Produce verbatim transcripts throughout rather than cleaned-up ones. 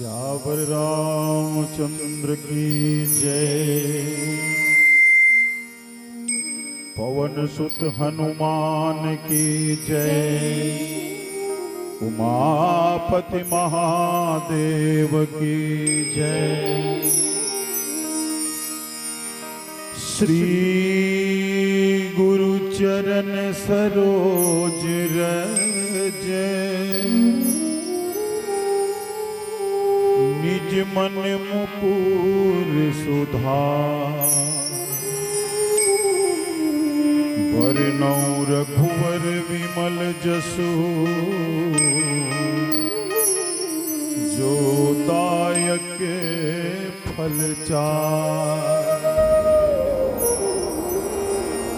सियावर रामचंद्र की जय। पवन सुत हनुमान की जय। उमापति महादेव की जय। श्री गुरु चरण सरोज रज। निज मन मुकुर सुधार। बरनउँ रघुवर विमल जसु। जो दायक फल चार।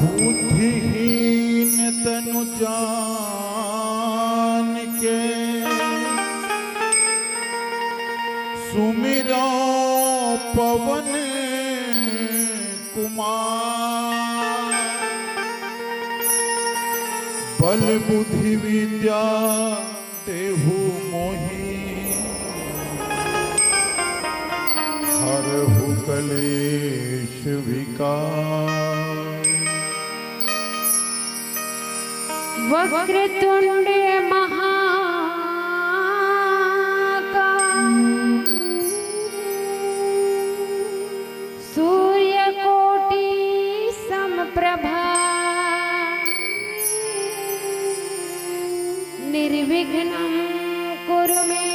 बुद्धिहीन तनु जान के सुमिरउँ पवन कुमार। बल बुद्धि विद्या देहु मोहि हरहु कलेश विकार। वक्रतुंड महाकाय सूर्यकोटि समप्रभा। निर्विघ्नं कुरु मे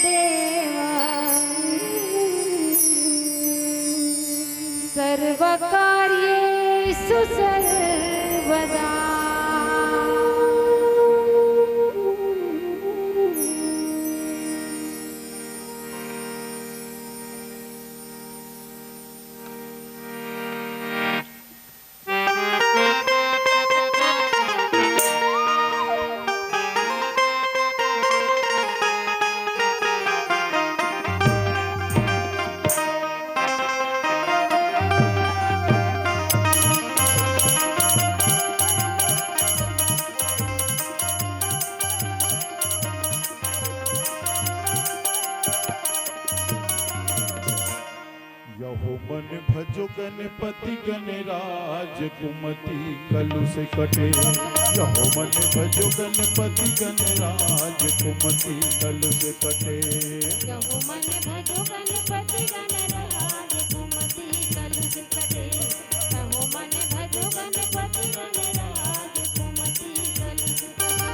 देव सर्वकार्येषु सर्वदा। यहो मन भजो गणपति गणराज कुमति कलुष कटे। यहो मन भजो गणपति गणराज कुमति कलुष कटे। यहो मन भजो गणपति गणराज कुमति कलुष कटे। यहो मन भजो गणपति गणराज कुमति कलुष कटे।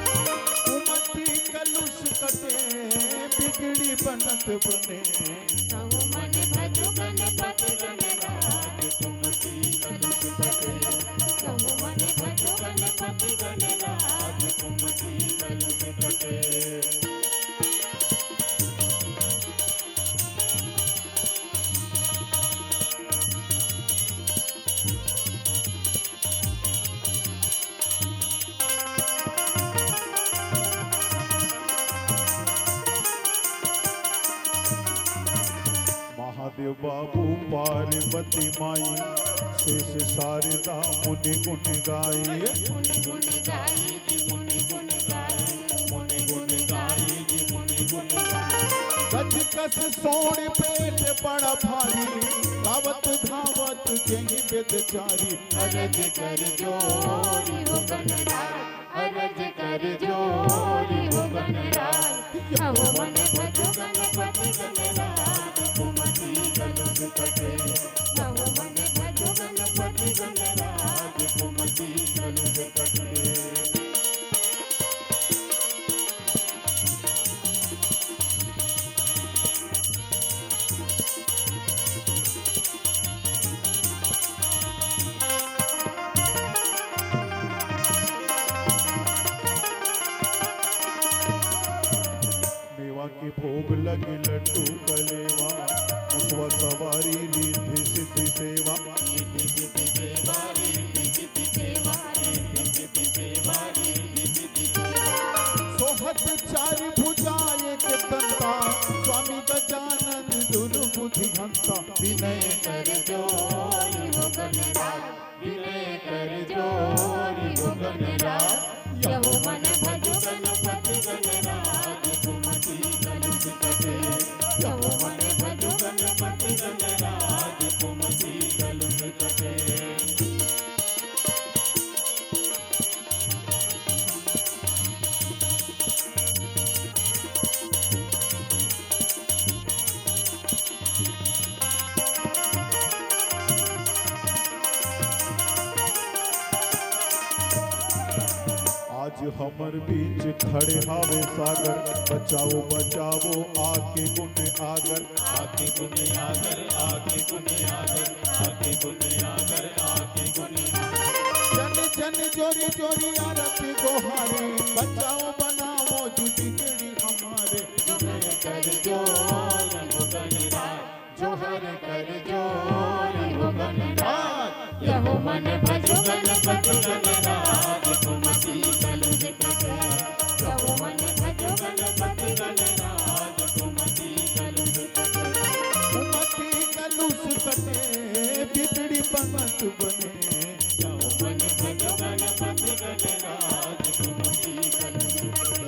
कुमति कलुष कटे बिगड़ी बनत बने। कहु मन भजो गणपति गणराज कुमति कलुष कटे। कहु मन भजो गणपति गणराज कुमति कलुष कटे। महादेव बाबू पार्वती माई, शेष शारदा मुनि गुण गाई। मुनि गुण गाई जी, मुनि गुण गाई, मुनि गुण गाई जी, मुनि गुण गाई। गज कस सोंड़ पेट बड़ा भारी, गावत धावत जेहि बिद चारी। अरज कर जोरि हो गणराज, अरज कर जोरि हो गणराज। कहु मन भजो गणपति गणराज कुमति कलुष कटे। कहु मन भजो गणपति गणराज कुमति कलुष कटे। मेवा के भोग लगे लड्डू कलेवा, मुसवा सवारी रिद्धि सिद्धि सेवा। रिद्धि सिद्धि सेवा, रिद्धि सिद्धि सेवा, रिद्धि सिद्धि सेवा, रिद्धि सिद्धि सेवा। सोहत चारि भुजा एक दंता, स्वामी गजानन दुर्बुद्धि हंता। विनय कर जोरि हो गणराज, विनय कर जोरि हो गणराज। कहु मन भजो गणपति गणराज कुमति कलुष कटे। जहु मन भजो गणपति गणराज कुमति कलुष कटे। आज हमर बीच खड़े हावे सागर, बचाओ बचाओ आके गुण आगर। आके गुण आगर, आके गुण आगर, आके गुण आगर, आके गुण आगर। जन जन जोरी जोरी आरती गोहारी, बचाओ बनाओ जुझि गड़ी हमारे। जोहर कर जोर हो गणराज, जोहर कर जोर हो गणराज। यहो मन भजो गणपति गणराज कुमति कलुष कटे। यहो मन भजो गणपति गणराज कुमति कलुष कटे। कुमति कलुष कटे, बिगड़ी बनत बने। यहो मन भजो गणपति गणराज कुमति कलुष कटे।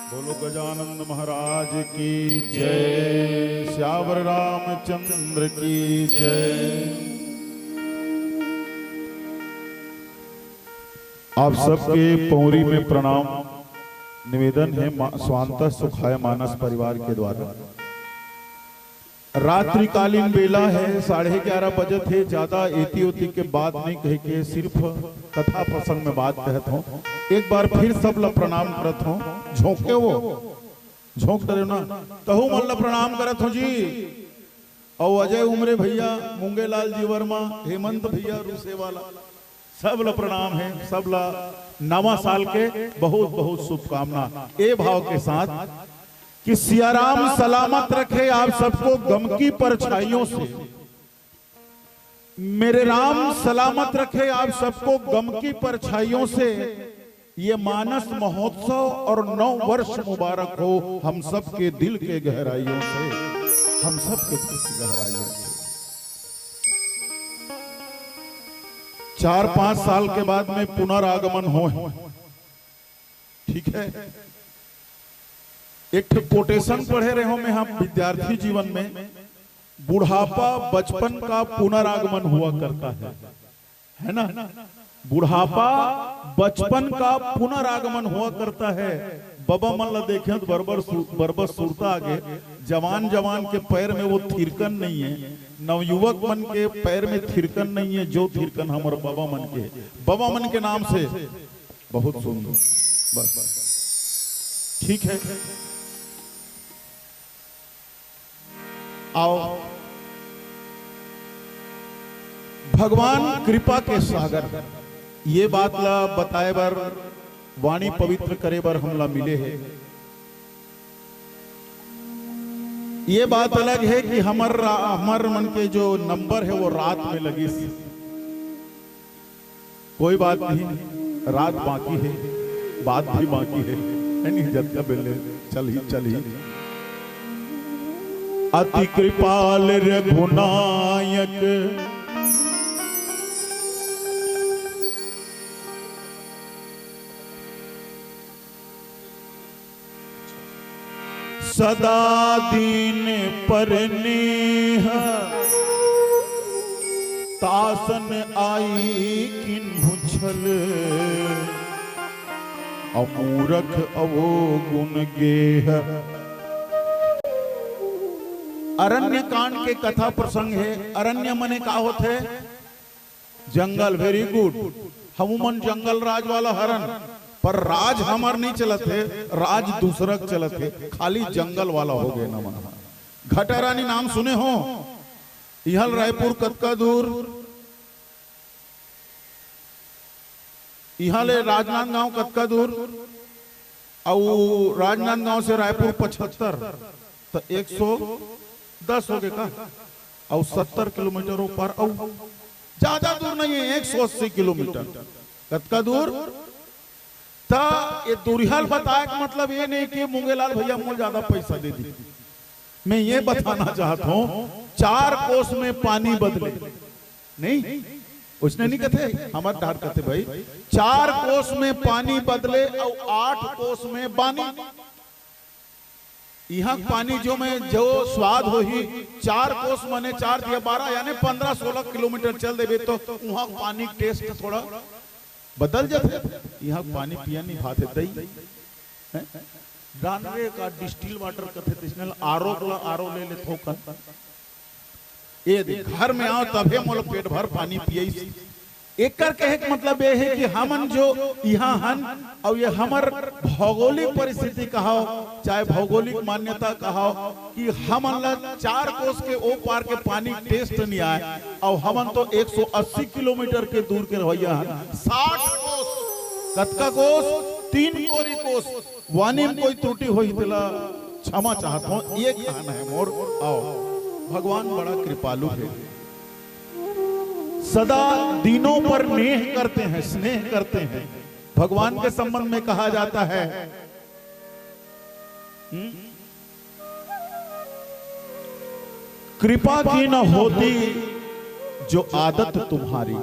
बोलो गजानंद महाराज की जय, सियावर रामचंद्र की जय। आप सबके पौरी में प्रणाम। निवेदन है मा-, स्वांतः सुखाय मानस परिवार के द्वारा। रात्रिकालीन बेला है, साढ़े ग्यारह बजत है, ज्यादा एती ओती के बात नहीं कहे के, सिर्फ कथा प्रसंग में बात कहत हूँ। एक बार फिर सब ला प्रणाम करत हूँ। झोंके वो, झोंक डरे ना, तहु मन ला प्रणाम करत हूँ जी। अउ अजय उमरे भैया, मुंगेलाल जी वर्मा, हेमंत भैया रूसे वाला, सब ला प्रणाम है, सब ला नवा साल के बहुत बहुत शुभकामना। ए भाव के साथ कि सियाराम सलामत रखे आप सबको गम की परछाइयों से, मेरे राम सलामत रखे आप सबको गम की परछाइयों से। ये मानस महोत्सव और नव वर्ष मुबारक हो हम सबके दिल के गहराइयों से, हम सबके दिल की गहराइयों से। चार पांच साल के बाद में पुनरागमन हो, ठीक है। एक ठो कोटेशन पढ़े रहे हो मैं, हम विद्यार्थी जीवन में, बुढ़ापा बचपन का पुनरागमन हुआ करता है, है ना? बुढ़ापा बचपन का पुनरागमन हुआ करता है। बबा मन ला देखे तो बरबर सु-, बरबर सुरता आगे, जवान जवान के पैर में वो थिरकन नहीं है, नवयुवक मन के पैर में थिरकन नहीं है, जो थिरकन हमर बबा मन के, बबा मन के नाम से। बहुत सुंदर, बस ठीक है। आओ, भगवान कृपा के सागर, ये बात ला बताए बर, वाणी पवित्र करे बर हमला मिले है। ये बात अलग है कि हमर रा-, हमर मन के जो नंबर है वो रात में लगिस। कोई बात नहीं, रात बाकी है, बात भी बाकी है, है नहीं? जतका बेले चलही, चलही। अति कृपाल रघुनायक सदा दीन परनेह, तासन आई किन्हु छल, अमूरख अवो गुण गेह। अरण्य कांड के कथा प्रसंग है। अरण्य मने का होथे? जंगल, very good। हमू मन जंगल राज वाला हरन, पर राज हमर नहीं चलत हे, राज दूसरा के चलत हे, खाली जंगल वाला हो गए नमन। घटा रानी नाम सुने हो? इहाँ ले रायपुर कतका दूर? इहाँ ले राजनांदगांव कतका दूर? अउ राजनांदगांव से रायपुर पचहत्तर, त एक सौ दस हो गए का? अउ सत्तर किलोमीटर ऊपर, अउ ज्यादा दूर नहीं है, एक सौ अस्सी किलोमीटर। कतका दूर? त ये दूरिहा ल बताए के मतलब ये नहीं कि मुंगेलाल भैया मोला ज्यादा पैसा दे दी। मैं ये बताना चाहत हूं, चार कोस में पानी बदले, नहीं, उसने नहीं कथे, हमर डार कथे भाई, चार कोस में पानी बदले अउ आठ कोस में बानी। इहां के पानी जो में जो स्वाद होही, चार कोस मने चार दिया बारह, यानी पन्द्रह सोलह किलोमीटर चल देबे तो उहां के पानी के टेस्ट थोड़ा बदल जाथे। इहां के पानी पिया नहीं भात है दई, हैं? डांडरे का डिस्टिल वाटर कथे, तइसने आरो ला आरो ले ले थोकन। ये दे, घर में आओ तभे मोला पेट भर पानी पियइस। एकर कहे के मतलब ये है कि हमन जो इहां हन, अउ ये हमर भौगोलिक परिस्थिति कहाव, चाहे भौगोलिक मान्यता कहाव, कि हमन ला चार कोस के ओ पार के पानी टेस्ट नहीं आए, अउ हमन तो एक सौ अस्सी किलोमीटर के दूर के रहवइया हन। साठ कोस, कतका कोस? तीन कोरी कोस। वाणी में कोई त्रुटि होही तेला क्षमा चाहत हूं, ये कहना है मोर। आओ, भगवान बड़ा कृपालु है, सदा दीनों पर नेह करते हैं, स्नेह करते हैं। भगवान के संबंध में कहा जाता है, हम्म? कृपा की न होती जो आदत तुम्हारी,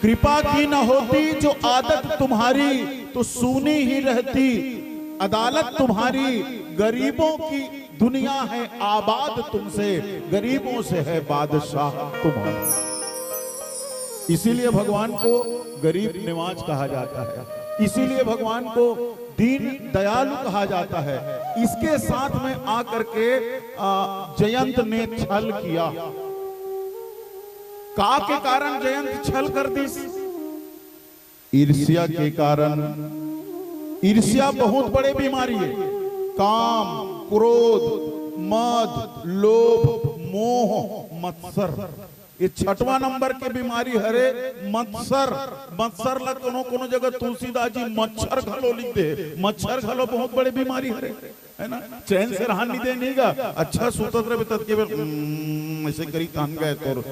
कृपा की न होती जो आदत तुम्हारी, तो सूनी ही रहती अदालत तुम्हारी। गरीबों की दुनिया है आबाद तुमसे, गरीबों से है बादशाह तुम्हारा। इसीलिए भगवान को गरीब नवाज कहा जाता है, इसीलिए भगवान को दीन दयालु कहा जाता है। इसके साथ में आकर के, आ, जयंत ने छल किया। का के कारण जयंत छल कर दिस? ईर्ष्या के कारण। ईर्ष्या बहुत बड़े बीमारी है। काम, क्रोध, मद, लोभ, मोह, मत्सर, ये छठवां नंबर के बीमारी हरे मत्सर। मत्सर ला कोनो कोनो जगह तुलसीदास जी मच्छर घलो लिख दे। मच्छर घलो बहुत बड़े बीमारी हरे, है ना? चैन से रहन नहीं दे, नहीं गा। अच्छा सुतत रहे तत के बेर, "हम्म," ऐसे करी तहन गए तोर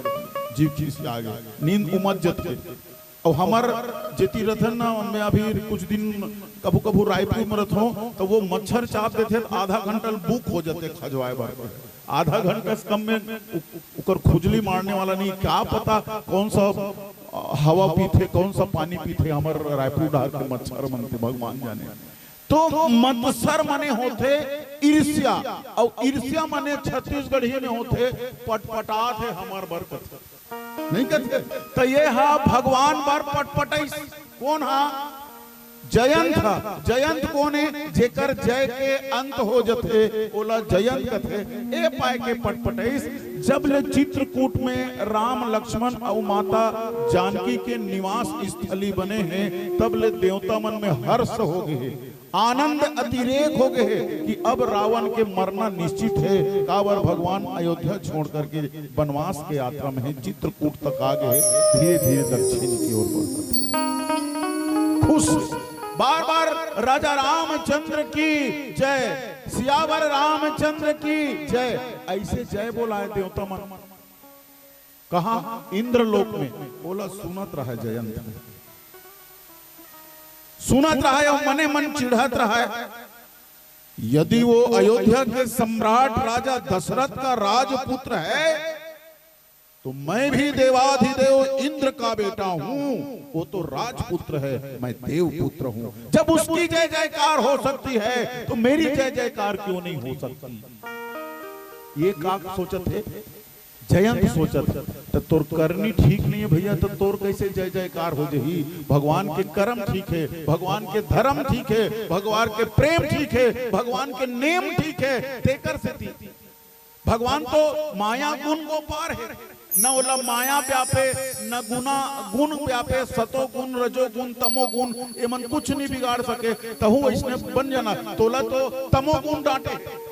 जीभ खिसिया गे, नींद उमज जत के। अउ हमर जेती रथन ना, मैं अभी कुछ दिन कभू कभू रायपुर में रथों, तो वो मच्छर चाप देथे, तो आधा घंटा ल बुक हो जाथे खजवाए बर। आधा घंटा से कम में उ-, उकर खुजली मारने वाला नहीं। क्या पता कौन सा, अ, हवा पीथे, कौन सा पानी पीथे, हमर रायपुर डहर के मच्छर मन के भगवान जाने। तो मत्सर मने होथे ईर्ष्या, अउ ईर्ष्या मने छत्तीसगढ़ी में होथे पटपटात हे हमर बर कथे। नहीं कथे? त ये हा भगवान बर पटपटइस। कोन हा? जयंत हा। जयंत कोन हे? जेकर जय के अंत हो जथे, ओला जयंत कथे। ए पाय के पटपटइस, जब ले चित्रकूट में राम, लक्ष्मण अउ माता जानकी के निवास स्थली बने हे, तब ले देवता मन में हर्ष हो गे हे। आनंद अतिरेक हो गे हे कि अब रावण के मरना निश्चित हे, काबर भगवान अयोध्या छोड़ करके बनवास के यात्रा में हे, चित्रकूट तक आ गे हे, धीरे धीरे दक्षिण की ओर बढ़ रहे। खुश, बार बार राजा रामचंद्र की जय, सियावर रामचंद्र की जय, ऐसे जय बोलाए देवता मन। कहा? इंद्रलोक में। ओला सुनत रहा जयंत, सुनत रहा है, मने मन चिढ़त रहा है। यदि वो अयोध्या के सम्राट राजा दशरथ का राजपुत्र है, तो मैं भी देवाधिदेव इंद्र का बेटा हूं। वो तो राजपुत्र है, मैं देवपुत्र हूं। जब उसकी जय जयकार हो सकती है, तो मेरी जय जयकार क्यों नहीं हो सकती? ये का सोचत हे? जयंत सोचत हे, "त तोर करनी ठीक नहीं है भैया, त तोर कैसे जय जयकार हो जही? भगवान के कर्म ठीक है, भगवान के धर्म ठीक है, भगवान के प्रेम ठीक है, भगवान के नेम ठीक है, तेकर सेती।" भगवान तो माया गुण को पार है, न ओला माया व्यापे, न गुना गुण व्यापे, सतो गुण, रजो गुण, तमो गुण, एमन कुछ नहीं बिगाड़ सके। तहु वैसने बन जाना, तोला तो तमो गुण डांटे।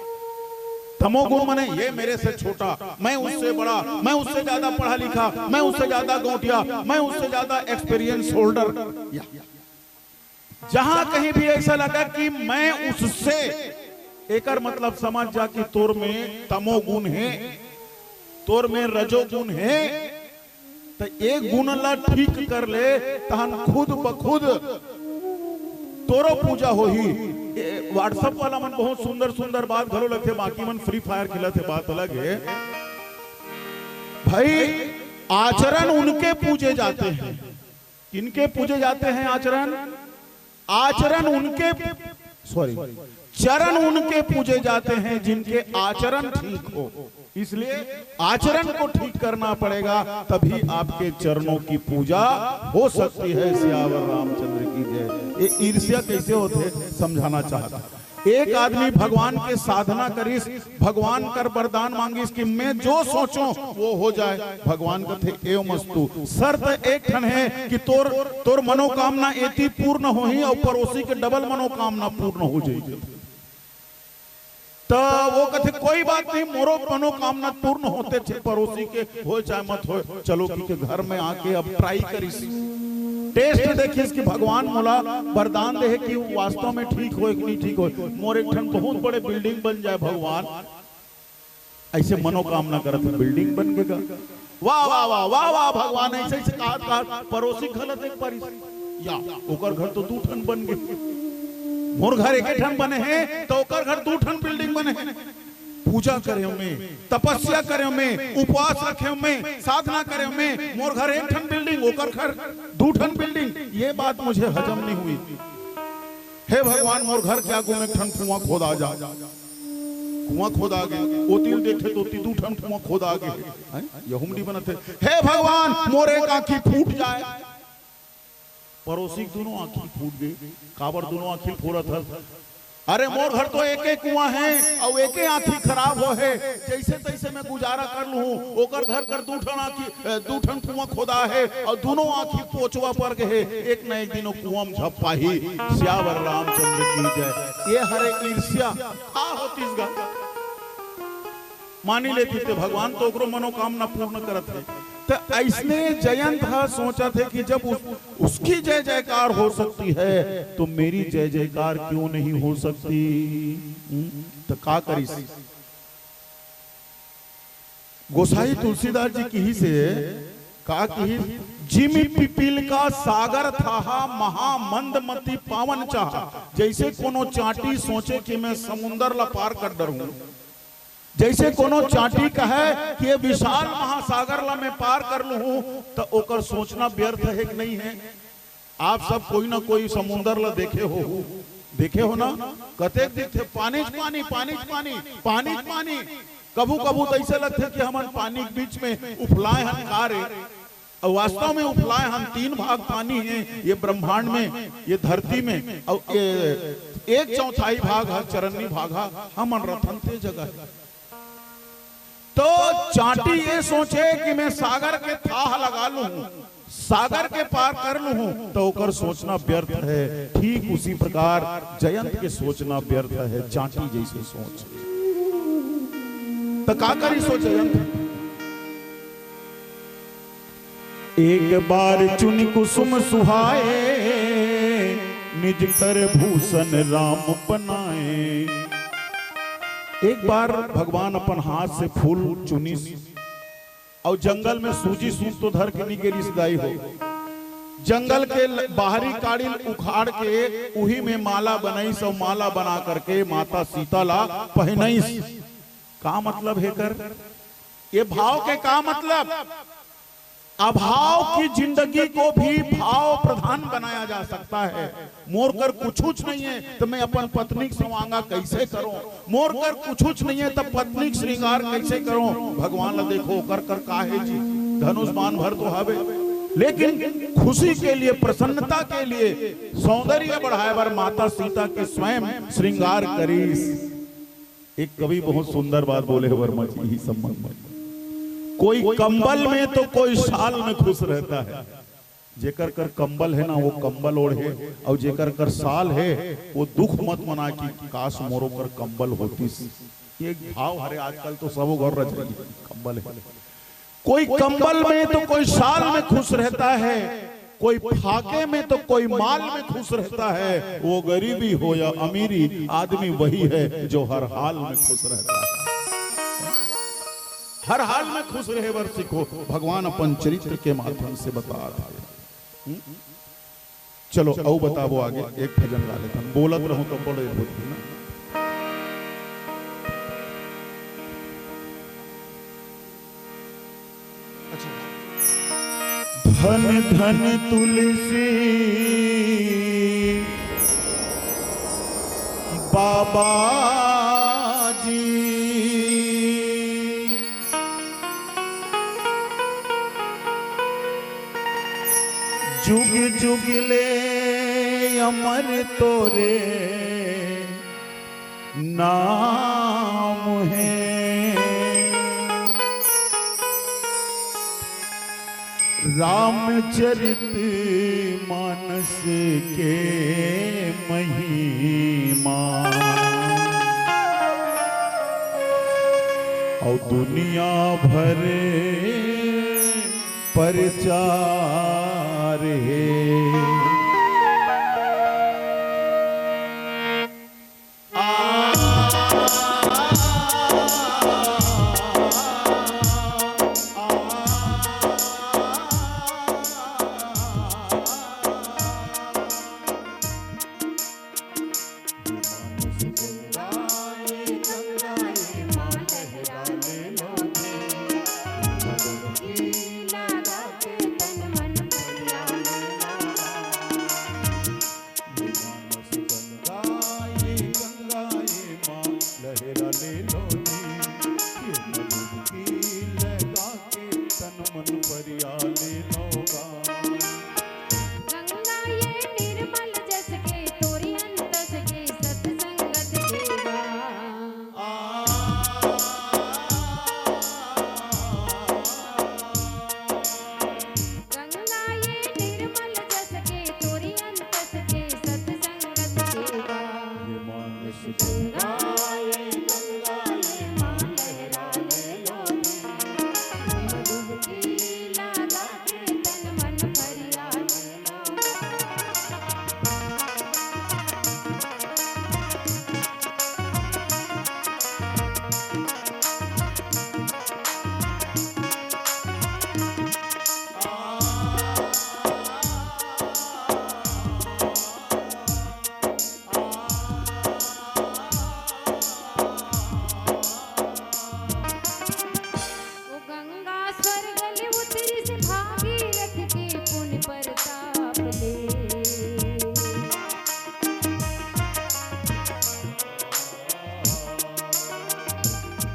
तमो गुण मने ये मेरे से छोटा, मैं उससे बड़ा, मैं उससे ज्यादा पढ़ा लिखा, मैं उससे ज्यादा गौटिया, मैं उससे ज्यादा एक्सपीरियंस होल्डर। या जहां कहीं भी ऐसा लगा कि मैं उससे, एकर मतलब समझ जा कि तोर में तमो गुण है, तोर में रजो गुण है, त ए गुण ला ठीक कर ले, तहन खुद ब खुद तोरो पूजा होही। ए, WhatsApp वाला मन बहुत सुंदर सुंदर बात घलो लगथे, बाकी मन Free Fire खेलत हे, बात अलग है भाई। आचरण उनके पूजे जाते हैं। किनके पूजे जाते हैं आचरण? आचरण उनके, सॉरी, चरण उनके पूजे जाते हैं जिनके आचरण ठीक हो। इसलिए आचरण को ठीक करना पड़ेगा, तभी आपके चरणों की पूजा हो सकती है। सियावर रामचंद्र की जय। ये ईर्ष्या कैसे होथे, समझाना चाहता। एक आदमी भगवान के साधना करिस, भगवान कर वरदान मांगिस कि मैं जो सोचूं वो हो जाए। भगवान कथे, "एवमस्तु।" शर्त एक ठन है कि तोर, तोर मनोकामना एती पूर्ण होही अउ पड़ोसी के डबल मनोकामना पूर्ण हो जाही। त वो कथे, "कोई बात नहीं, मोरो मनोकामना पूर्ण होथे, पड़ोसी के होय चाहे मत होय।" चलो कि के घर में आके अब try करिस, test देखिस कि भगवान मोला वरदान दे हे कि वास्तव में ठीक होय कि नहीं ठीक होय। मोर एक ठन बहुत बड़े building बन जाए भगवान। ऐसे मनोकामना करत हे, building बन गे गा। वाह, वाह, वाह, वाह, वाह, भगवान, ऐसे, ऐसे कहत, कहत पड़ोसी घला देख पारिस। या, ओकर घर तो दू ठन बन गे। मोर घर एके ठन बने हे, त ओकर घर दू ठन building बने हे। पूजा करे में, तपस्या करे में, उपवास रखे में, साधना करे में, मोर घर एक ठन building, ओकर घर दू ठन building। ये बात मुझे हजम नहीं हुई। हे भगवान, मोर घर के आगू में एक ठन कुआं खोदा जा। कुआं खोदा गे, ओती ल देखथे तो ओती दू ठन कुआं खोदा गे। हैं? ये हुमड़ी बनत हे। हे भगवान, मोर एक आंखी फूट जाए। पड़ोसी के दूनों आंखी फूट गे। काबर दूनों आंखी फोड़त हस? अरे, मोर घर तो एके कुआं हे, अउ एके आंखी खराब हो हे, जैसे तैसे मैं गुजारा कर लूं। ओकर घर कर दू ठन आंखी, ए, दू ठन कुआं खोदा हे, अउ दूनों आंखी पोचवा पर गे हे। एक न एक दिन वो कुआं में झप पाही। सियावर रामचंद्र की जय। ये हरे ईर्ष्या। आ होतिस गा। मानी लेतिस ते भगवान तो ओकरो मनोकामना पूर्ण करत हे। त अइसने जयंत ह सोचत हे कि जब उस, उसकी जय जयकार हो सकती है, तो मेरी जय जयकार क्यों नहीं हो सकती? हम्म? त का करिस? गोसाई तुलसीदास जी किहिस हे, का किहिस? "जिमि पिपीलका सागर थाहा, महामंद मति पावन चाहा।" जैसे कोनो चांटी सोचे कि मैं समुंदर ला पार कर डरूं, जैसे कोनो चांटी कहे कि ये विशाल महासागर ला मैं पार कर लूं, त ओकर सोचना व्यर्थ हे कि नहीं हे? आप सब कोई ना कोई समुंदर ला देखे हो, देखे हो ना? कतेक दिखथे, पानीच पानी, पानीच पानी, पानीच पानी। कभू कभू तो ऐसे लगथे कि हमन पानी के बीच में उफलाए हन का रे। अउ वास्तव में उफलाए हन, तीन भाग पानी हे ये ब्रह्मांड में, ये धरती में, अउ ये एक चौथाई भाग ह, चरन्नी भाग ह, हमन रथन ते जगह हे। तो चांटी ये सोचे कि मैं सागर के थाह लगा लूं, सागर के पार कर लूं, तो ओकर सोचना व्यर्थ हे। ठीक उसी प्रकार जयंत के सोचना व्यर्थ हे, चांटी जैसे सोच। तो का करिस ओ जयंत? "एक बार चुनि कुसुम सुहाए, निज कर भूषण राम बनाए।" एक बार भगवान अपन हाथ से फूल चुनिस, अउ जंगल में सूजी सूत तो धर के नी गे रिहिस दाई हो। जंगल के ल-, बाहरी काड़ी ल उखाड़ के उही में माला बनाइस अउ माला बना करके माता सीता ला पहनाइस। का मतलब हे कर? ये भाव के का मतलब? अभाव की जिंदगी को भी भाव प्रधान बनाया जा सकता है। मोर कर कुछुच नहीं है, तो मैं अपन पत्नी के संग आंगा कैसे करूं? मोर कर कुछुच नहीं है, तो पत्नी के श्रृंगार कैसे करूं? भगवान ला देखो, ओकर कर का हे जी, धनुष बाण भर तो हवे, लेकिन खुशी के लिए, प्रसन्नता के लिए, सौंदर्य बढ़ाए बर माता सीता के स्वयं श्रृंगार करिस। एक कवि बहुत सुंदर बात बोले हे वर्मा जी, इही संबंध में, "कोई कंबल में तो कोई शाल में खुश रहता है।" जेकर कर कंबल हे ना, वो कंबल ओढ़े, अउ जेकर कर शाल हे, वो दुख मत मनाए कि काश मोरो कर कंबल होतिस। ये एक भाव हरे, आजकल तो सबो घर रजाई कंबल हे। कोई कंबल में तो कोई शाल में खुश रहता है, कोई फाके में तो कोई माल में खुश रहता है। वो गरीबी हो या अमीरी, आदमी वही है जो हर हाल में खुश रहता है। हर हाल में खुश रहे बर सीखो, भगवान अपन चरित्र के माध्यम से बतात हे। हम्म? चलो, अउ बताबो आगे, एक भजन गा लेथन, बोलत रहूं तो बड़े अद्भुत हे ना। अच्छा। धन धन तुलसी बाबा जी, जुग जुग ले अमर तोरे नाम हे। रामचरित मानस के महिमा, अउ दुनिया भर परचार हे। गंगा ये निर्मल जस के, तोरी अंतस के सत्संगत देवा। गंगा ये निर्मल जस के, तोरी अंतस के सत्संगत देवा। गंगा ये, गंगा ये माँ लहरा ले लो जी। डुबकी लगा के तन मन फरिया ले लो। वो गंगा स्वर्ग ले उतरिस भागीरथ के पुन परताप ले।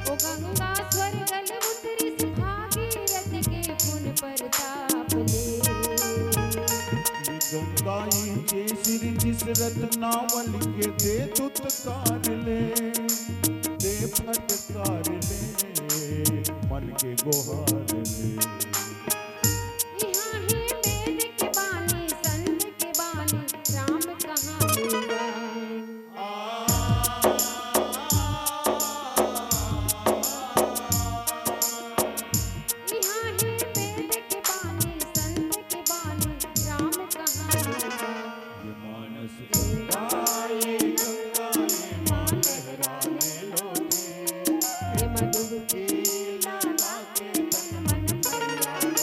वो गंगा स्वर्ग ले उतरिस भागीरथ के पुन परताप ले। गंगा इहिंचे सिरजिस रतनावली के दे दुतकार ले, दे फटकार ले, मन के गोहार ले। इहाँ हे वेद के बानी, संत के बानी, राम कहाँ मिलवा। इहाँ हे वेद के बानी, संत के बानी, राम कहाँ मिलवा। ये मानस गंगा, ये गंगा, ये माँ लहराने लो रे। ये माँ डुबकी लगा के तन मन फरिया ले लो।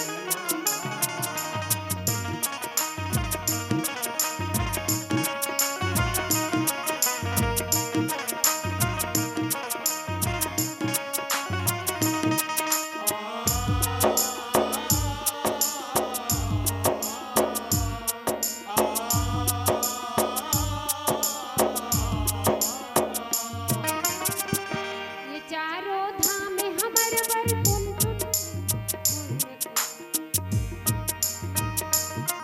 ये चारों धाम हमर बर पुन पुन पुन।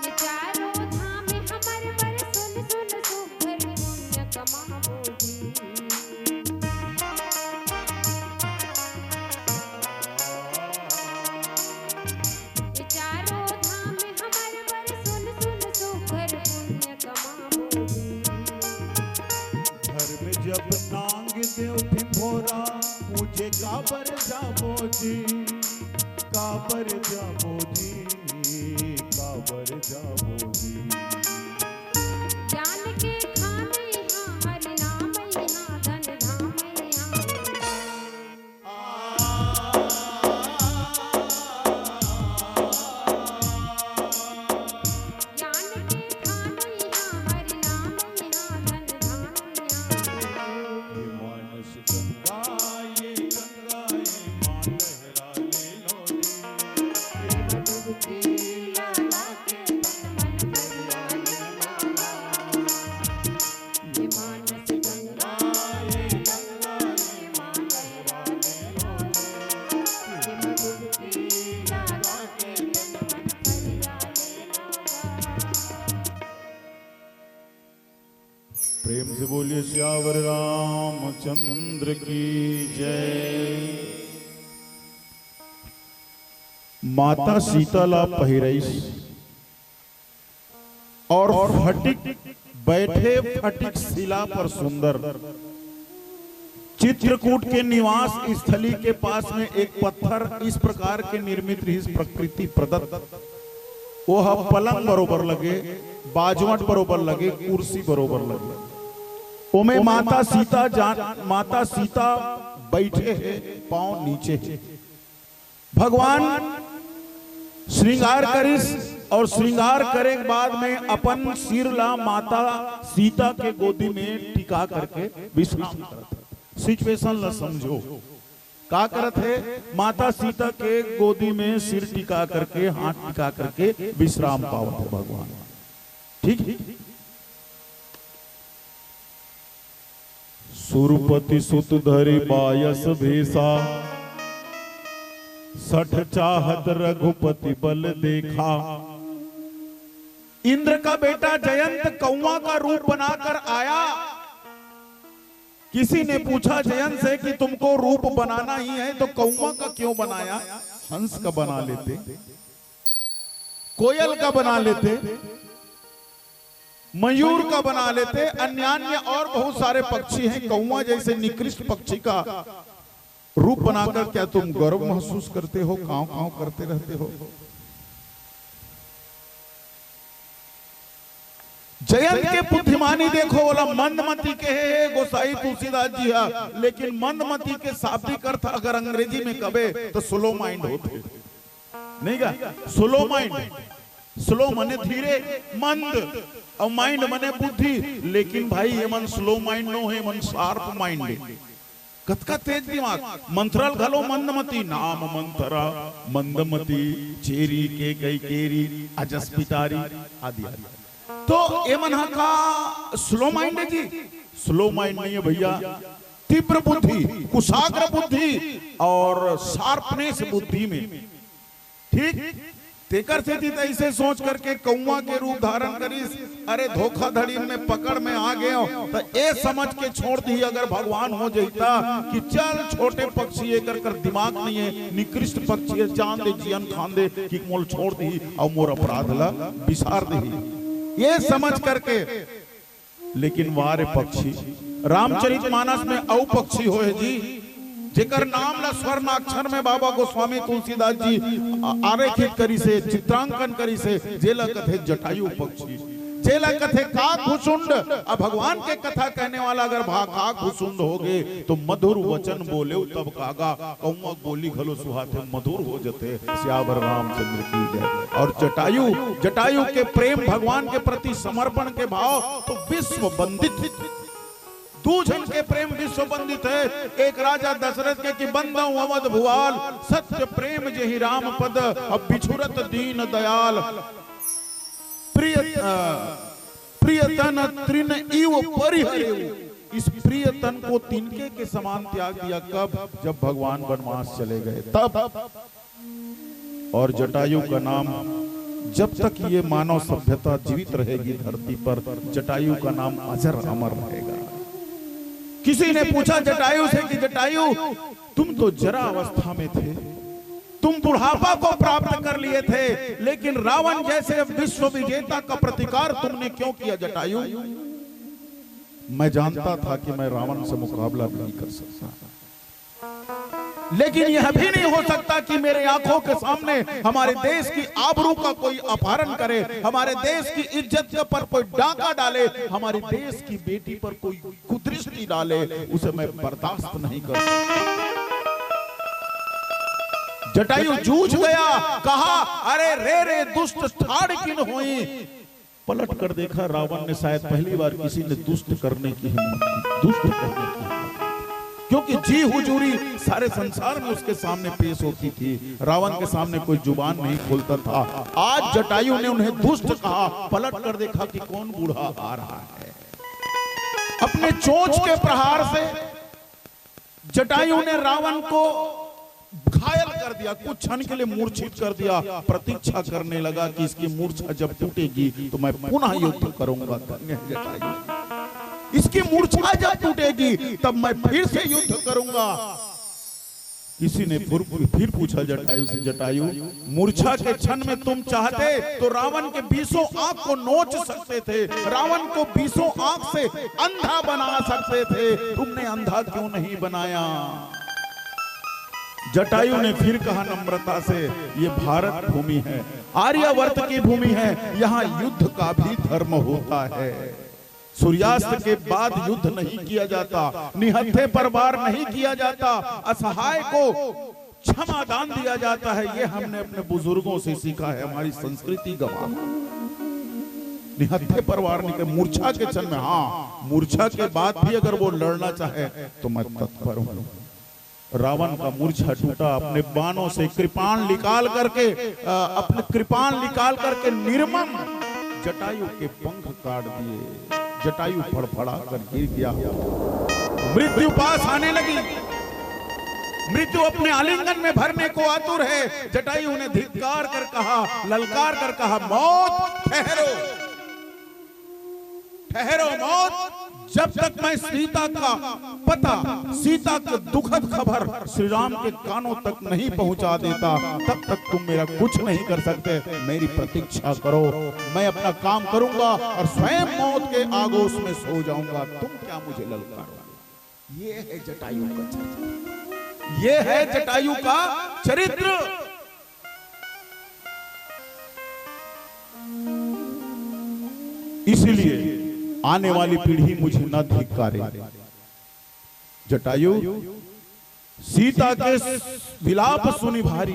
ये चारों धाम हमर बर सुन सुन सुघर पुण्य कमाबो जी। ये चारों धाम हमर बर सुन सुन सुघर पुण्य कमाबो जी। घर में जब नांग देव भिंभोरा पूजे काबर जाबो जी, काबर जाबो जी, काबर जाबो जी। ज्ञान के खान इहाँ, हरि नाम इहाँ, धन धाम इहाँ। प्रेम से बोलिए सियावर रामचंद्र की जय। माता सीता ला पहिराइस और फटिक, बैठे फटिक शिला पर सुंदर चित्रकूट के निवास स्थली के पास में एक पत्थर इस प्रकार के निर्मित रहिस, प्रकृति प्रदत्त। वो ह पलंग बरोबर लगे, बाजवट बरोबर लगे, कुर्सी बरोबर लगे। ओमे माता सीता जान, माता सीता बैठे हे, पांव नीचे हे। भगवान श्रृंगार करिस और श्रृंगार करे के बाद में अपन सिर ला माता सीता के गोदी में टिका करके विश्राम करत हे। सिचुएशन ला समझो, का करत हे? माता सीता के गोदी में सिर टिका करके, हाथ टिका करके विश्राम पावत हे भगवान। ठीक है? सुरपति सुत धरि बायस भेसा, सठ चाहत रघुपति बल देखा। इंद्र का बेटा जयंत कौवा का रूप बनाकर आया। किसी ने पूछा जयंत से कि तुमको रूप बनाना ही है तो कौवा का क्यों बनाया, हंस का बना लेते, कोयल का बना लेते, मयूर का बना लेते, अन्यान्य और बहुत सारे पक्षी हैं। कौवा जैसे निकृष्ट पक्षी का रूप बनाकर क्या तुम गर्व महसूस करते हो, कांव कांव करते रहते हो? जयंत के बुद्धिमानी देखो, बोला मंदमती के हे गोसाई तुलसीदास जी हा, लेकिन मंदमती के शाब्दिक अर्थ अगर अंग्रेजी में कबे तो स्लो माइंड होते, नहीं का? स्लो माइंड, स्लो मने धीरे, मंद, और माइंड मने बुद्धि। लेकिन भाई, ये मन स्लो माइंड नो हे, मन शार्प माइंड हे। कतका तेज दिमाग। मंथरा ल घलो मंदमती, नाम मंथरा मंदमती, चेरी के कई केरी अजस पिटारी आदि आदि। तो ये मन हा का स्लो माइंड है जी? स्लो माइंड नहीं है भैया, तीव्र बुद्धि, कुशाग्र बुद्धि और शार्पनेस बुद्धि में। ठीक, तेकर सेती त ऐसे सोच करके कौवा के रूप धारण करिस। अरे, धोखाधड़ी में पकड़ में आ गयो त ए समझ के छोड़ दी। अगर भगवान हो जहिता कि चल, छोटे पक्षी, एकर कर दिमाग नहीं है, निकृष्ट पक्षी है, जान दे, जियन खान दे, कि मोल छोड़ दी और मोर अपराध ला बिसार दे, ये समझ करके। लेकिन वाह रे पक्षी, रामचरित मानस में अउ पक्षी होए जी, जेकर नाम ला स्वर्णाक्षर में बाबा गोस्वामी तुलसीदास जी आ-, आरेखित करिसे, चित्रांकन करिसे, जेला कथे जटायु पक्षी, जेला कथे काकभुसुंड। अब भगवान के कथा कहने वाला अगर भा काकभुसुंड होगे, तो मधुर वचन बोले तब कागा, कौवा बोली घलो सुहाथे, मधुर हो जथे। सियावर रामचंद्र की जय। और जटायु, जटायु के प्रेम, भगवान के प्रति समर्पण के भाव तो विश्व वंदित। दू झन के प्रेम विश्व वंदित है। एक राजा दशरथ के कि बंदउ अवध भुआल, सत्य प्रेम जेहि राम पद, अब बिछुरत दीन दयाल। प्रिय, अ, प्रियतन तृण इव परिहरेउ। इस प्रियतन को तिनके के समान त्याग दिया। कब? जब भगवान वनवास चले गए, तब। और जटायु का नाम, जब तक ये मानव सभ्यता जीवित रहेगी धरती पर, जटायु का नाम अजर अमर रहेगा। किसी ने पूछा जटायु से कि जटायु, तुम तो जरा अवस्था में थे, तुम बुढ़ापा को प्राप्त कर लिए थे, लेकिन रावण जैसे विश्व विजेता का प्रतिकार तुमने क्यों किया जटायु? मैं जानता था कि मैं रावण से मुकाबला नहीं कर सकता, लेकिन यह भी नहीं हो सकता कि मेरे आंखों के सामने हमारे देश की आबरू का कोई अपहरण करे, हमारे देश की इज्जत के पर कोई डाका डाले, हमारे देश की बेटी पर कोई कुदृष्टि डाले, उसे मैं बर्दाश्त नहीं कर सकता। जटायु जूझ गया, कहा, अरे रे रे दुष्ट ठाड़ किन होई। पलट कर देखा, रावण ने शायद पहली बार किसी ने दुष्ट करने की हिम्मत की, दुष्ट करने की हिम्मत की। क्योंकि जी हुजूरी सारे संसार में उसके सामने पेश होती थी, रावण के सामने कोई जुबान नहीं खोलता था। आज जटायु ने उन्हें दुष्ट कहा, पलट कर देखा कि कौन बूढ़ा आ रहा है। अपने चोंच के प्रहार से जटायु ने रावण को घायल कर दिया, कुछ क्षण के लिए मूर्छित कर दिया। प्रतीक्षा करने लगा कि इसकी मूर्छा जब टूटेगी तो मैं पुनः युद्ध करूंगा। धन्य है जटायु। इसकी मूर्छा जब टूटेगी, तब मैं फिर से युद्ध करूंगा। किसी ने फिर, फिर पूछा जटायु से, "जटायु, मूर्छा के क्षण में तुम चाहते तो रावण के बीसों आंख को नोच सकते थे, रावण को बीसों आंख से अंधा बना सकते थे, तुमने अंधा क्यों नहीं बनाया?" जटायु ने फिर कहा नम्रता से, "ये भारत भूमि है, आर्यावर्त की भूमि है, यहाँ युद्ध का भी धर्म होता है। सूर्यास्त के बाद युद्ध नहीं किया जाता, निहत्थे पर वार नहीं किया जाता, असहाय को क्षमा दान दिया जाता है। ये हमने अपने बुजुर्गों से सीखा है, हमारी संस्कृति गवाह है।" निहत्थे पर वार नहीं कर, मूर्छा के क्षण में, हाँ, मूर्छा के बाद भी अगर वो लड़ना चाहे तो मैं तत्पर हूँ। रावण का मूर्छा टूटा, अपने बाणों से कृपाण निकाल करके, अ, अपने कृपाण निकाल करके निर्मम जटायु के पंख काट दिए। जटायु फड़फड़ा कर गिर गया। मृत्यु पास आने लगी। मृत्यु अपने आलिंगन में भरने को आतुर है। जटायु ने धिक्कार कर कहा, ललकार कर कहा, "मौत, ठहरो, ठहरो मौत, जब तक मैं सीता का पता, सीता की दुखद खबर श्री राम के कानों तक नहीं पहुंचा देता, तब तक तुम मेरा कुछ नहीं कर सकते। मेरी प्रतीक्षा करो, मैं अपना काम करूंगा और स्वयं मौत के आगोश में सो जाऊंगा। तुम क्या मुझे ललकारोगे?" ये है जटायु का चरित्र, ये है जटायु का चरित्र। इसलिए आने वाली पीढ़ी मुझे न धिक्कारे। जटायु, सीता के विलाप सुनि भारी,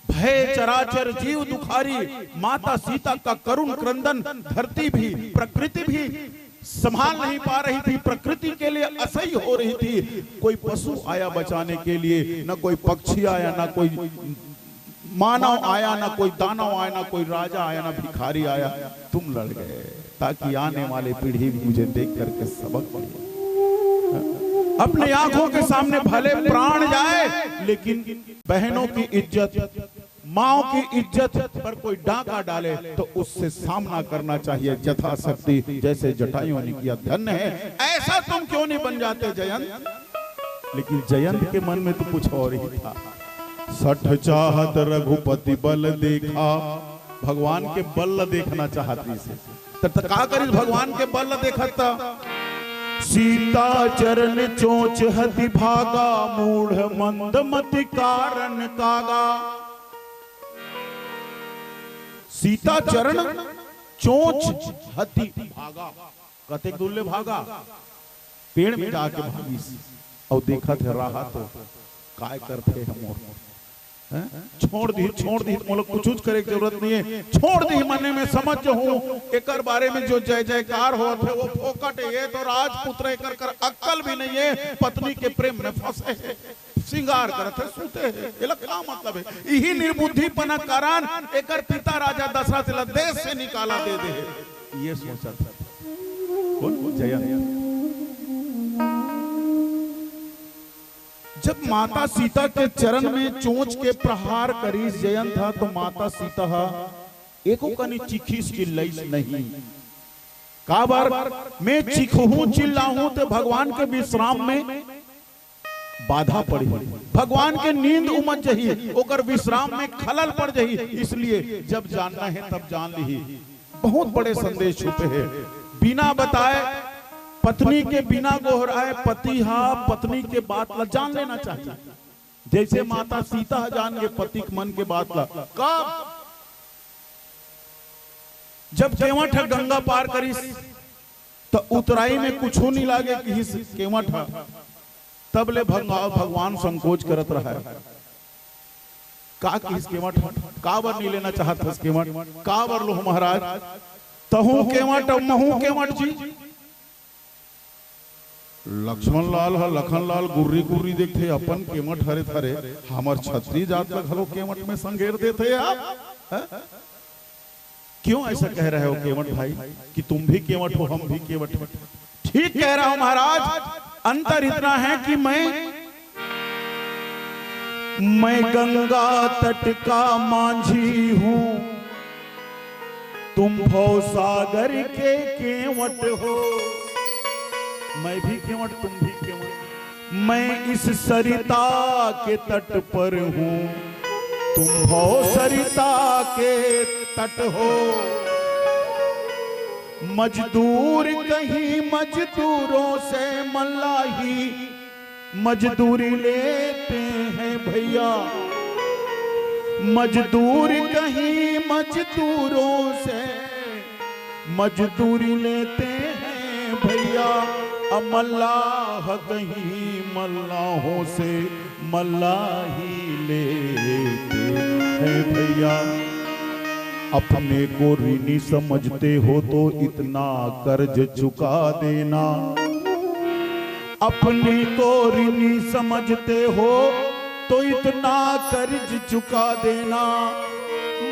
भय चराचर जीव दुखारी। माता सीता का करुण क्रंदन धरती भी, प्रकृति भी संभाल नहीं पा रही थी, प्रकृति के लिए असह्य हो रही थी। कोई पशु आया बचाने के लिए, न कोई पक्षी आया, न कोई मानव आया, ना कोई दानव आया, ना कोई राजा आया, ना भिखारी आया, तुम लड़ गए, ताकि आने वाली पीढ़ी मुझे देख करके सबक ले। अपने आंखों के सामने भले प्राण जाए, लेकिन बहनों की इज्जत, माओ की इज्जत पर कोई डाका डाले तो उससे सामना करना चाहिए यथाशक्ति, जैसे जटायु ने किया। धन्य है, ऐसा तुम क्यों नहीं बन जाते जयंत? लेकिन जयंत के मन में तो कुछ और ही था। "सठ चाहत रघुपति बल देखा", भगवान के बल ला देखना चाहत रहिस हे। त, त का करिस भगवान के बल ला देखत त? "सीता चरण चोंच हति भागा, मूढ़ मंद मति कारण कागा।" सीता चरण चोंच हति भागा। कतेक दूर ले भागा? पेड़ में जाके भागिस। अउ देखत हे, राहा तो काय करथे हमर। हैं? छोड़ दिही, छोड़ दिही, मोला कुछुच करे के जरूरत नहीं है। छोड़ दिही, मने में समझ हूँ, एकर बारे में जो जय जयकार होत हे, वो फोकट हे। ये तो राजपुत्र, एकर कर अक्कल भी नहीं है, पत्नी के प्रेम में फंसे हे, श्रृंगार करत हे, सूते हे। एला का मतलब है? इही निर्बुद्धिपना कारण एकर पिता राजा दशरथ ला देश से निकाला दे दे हे। ये सोचत हे। कौन? जयंत। जब माता सीता के चरण में चोंच के प्रहार करिस जयंत ह, तो माता सीता ह एको कनी चीखिस, चिल्लाइस नहीं। काबर? मैं चीखहूं, चिल्लाहूं, तो भगवान के विश्राम में बाधा पड़ही, भगवान के नींद उमज जही, ओकर विश्राम में खलल पड़ जही। इसलिए जब जानना है, तब जान लिही। बहुत बड़े संदेश छुपे हैं। बिना बताए पत्नी के, बिना गोहराए पति हा पत्नी के बात ला जान लेना चाहिए। जैसे माता सीता ह जान गे पति के मन के बात ला। कब? जब केवट ह गंगा पार करिस, त उतराई में कुछू नहीं लागे, किहिस केवट ह। तब ले भगवा-, भगवान संकोच करत रहा है। का किहिस केवट ह? काबर नहीं लेना चाहत हस केवट? काबर लो महाराज? तहूं केवट अउ महूं केवट जी। लक्ष्मण लाल ह लखन लाल गुर्री गुर्री देखथे, अपन केवट हरे थरे, हमर छत्री जात ल घलो केवट में संघेर देथे आप, हैं? क्यों ऐसा कह रहे हो केवट भाई कि तुम भी केवट हो, हम भी केवट हो? ठीक कह रहा हूं महाराज, अंतर इतना है कि मैं, मैं गंगा तट का मांझी हूं, तुम भवसागर के केवट हो। मैं भी केवट, तुम भी केवट। मैं इस सरिता के तट पर हूँ, तुम भव सरिता के तट हो। मजदूर कहीं मजदूरों से मल्लाही मजदूरी लेते हैं भैया। मजदूर कहीं मजदूरों से मजदूरी लेते हैं भैया। अ मल्लाह कहीं मल्लाहों से मल्लाही लेते हैं भैया। अपने को ऋणी समझते हो तो इतना कर्ज चुका देना। अपने को ऋणी समझते हो तो इतना कर्ज चुका देना।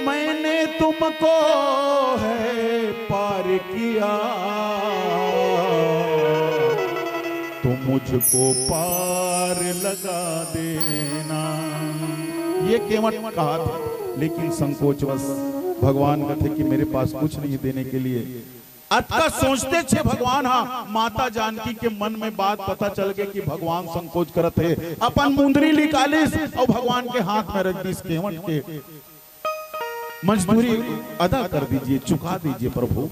मैंने तुमको है पार किया, तो मुझको पार लगा देना। ये केवट कहा था, लेकिन संकोचवश भगवान कहते कि मेरे पास कुछ नहीं देने के लिए। अतका सोचते छे भगवान हा माता जानकी के मन में बात पता चल गए कि भगवान संकोच करत हे। अपन मुंदरी निकालिस और भगवान के हाथ में रख दिस, केवट के मजदूरी अदा कर दीजिए, चुका दीजिए प्रभु।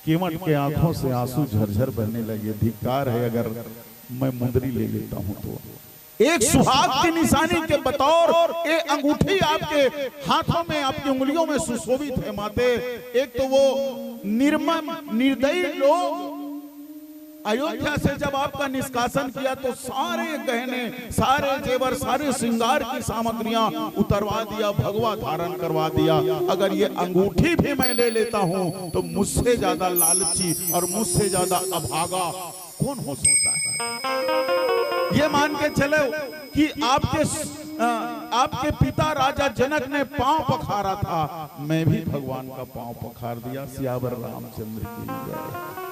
केवट के आंखों से आंसू झरझर बहने लगे। धिक्कार है अगर मैं मुंदरी ले लेता हूं तो। एक सुहाग की निशानी के बतौर ये अंगूठी आपके हाथों में, आपकी उंगलियों में सुशोभित है माते। एक तो वो निर्मम निर्दयी लोग अयोध्या से जब आपका निष्कासन किया तो सारे गहने, सारे जेवर, सारे श्रृंगार की सामग्रियां उतरवा दिया, भगवा धारण करवा दिया। अगर ये अंगूठी भी मैं ले लेता हूं तो मुझसे ज्यादा लालची और मुझसे ज्यादा अभागा कौन हो सकता है? ये मान के चलो कि आपके स-, अ, आपके पिता राजा जनक ने पांव पखारा था, मैं भी भगवान का पांव पखार दिया। सियावर रामचंद्र की जय।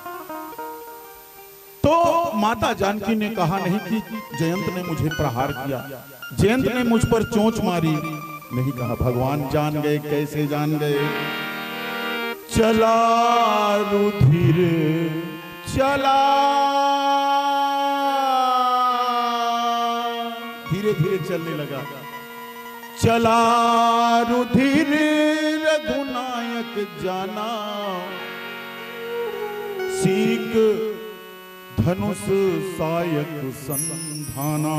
तो माता जानकी ने कहा नहीं कि जयंत ने मुझे प्रहार किया, जयंत ने मुझ पर चोंच मारी, नहीं कहा। भगवान जान गए। कैसे जान गए? चला रुधिर चला, धीरे धीरे चलने लगा। चला रुधिर रघुनायक जाना, सीक धनुष सायक संधाना।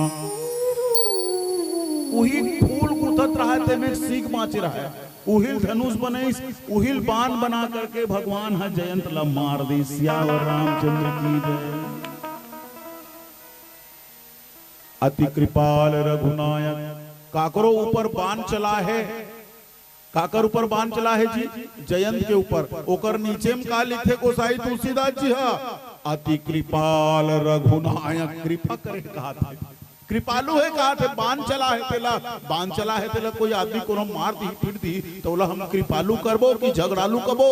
उही फूल गुथत रहा, तेमे सीक बाँचे रहा। उहिल धनुष बनइस, उहिल बाण बना करके भगवान ह जयंत ला मार दिस। सियावर रामचंद्र की जय। अति कृपाल रघुनायक, काकरो ऊपर बाण चला है, काकर ऊपर बाण चला है जी? जयंत के ऊपर। ओकर नीचे में का लिखे गोसाई तुलसीदास जी हा? अति कृपाल रघुनायक, कृपा करे कहा था। कृपालु हे कहा थे, बाण चला हे तेला, बाण चला हे तेला कोई आदमी कोनो मार दी, पीट दी, तो ओला हम कृपालु करबो कि झगड़ालु कबो?